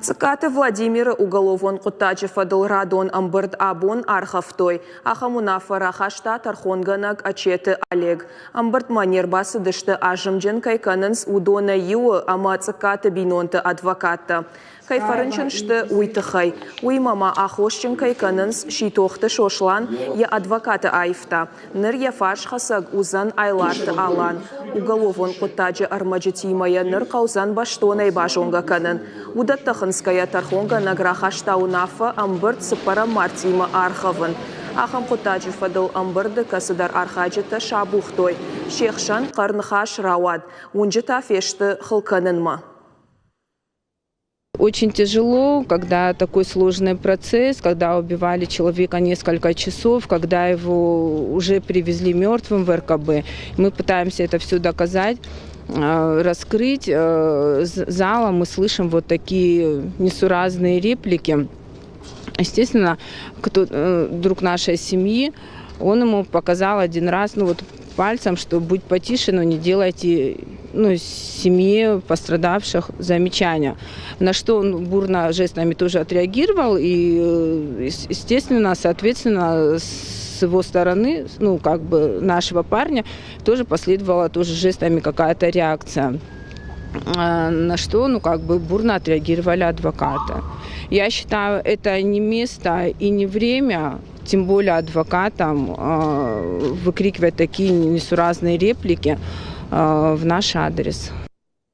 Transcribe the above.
Цъыккаты Владимиры уголовон хъуыддаджы фӕдыл радон ӕмбырд абон аргъӕвтой. Ахӕм уынаффӕ рахаста тӕрхонгӕнӕг Ачеты Олег. Ӕмбырдмӕ не рбацыдысты, азымджын кӕй кӕнынц, уыдонӕй иуы ӕмӕ Цъыккаты бинонты адвокаттӕ. Кӕй фӕрынчын сты, уый тыххӕй. Уыимӕ ма аххосджын кӕй кӕнынц, Ситохты Сослан йӕ адвокаты аивта. Ныр йӕ фарсхӕцӕг уыдзӕн Айларты Алан. Уголовон хъуыддаджы ӕрмӕджытимӕ йӕ ныр хъӕудзӕн бӕстонӕй базонгӕ кӕнын. Уыдӕттӕ хынцгӕйӕ тӕрхонгӕнӕг рахаста уынаффӕ ӕмбырд цыппӕрӕм мартъимӕ аргъӕвын. Ахӕм хъуыддаджы фӕдыл ӕмбырды кӕцыдӕр архайджытӕ сабухтой. Се хсӕн хъӕр ныхас рауад. Уынджы та фесты хыл кӕнынмӕ. Очень тяжело, когда такой сложный процесс, когда убивали человека несколько часов, когда его уже привезли мертвым в РКБ. Мы пытаемся это все доказать, раскрыть. Зала мы слышим вот такие несуразные реплики. Естественно, кто, друг нашей семьи, он ему показал один раз, ну вот пальцем, что будь потише, но не делайте, ну, семье пострадавших замечания. На что он бурно жестами тоже отреагировал и, естественно, соответственно, с его стороны, ну, как бы нашего парня, тоже последовала тоже жестами какая-то реакция. На что, ну, как бы бурно отреагировали адвокаты. Я считаю, это не место и не время, тем более адвокатам, выкрикивать такие несуразные реплики в наш адрес.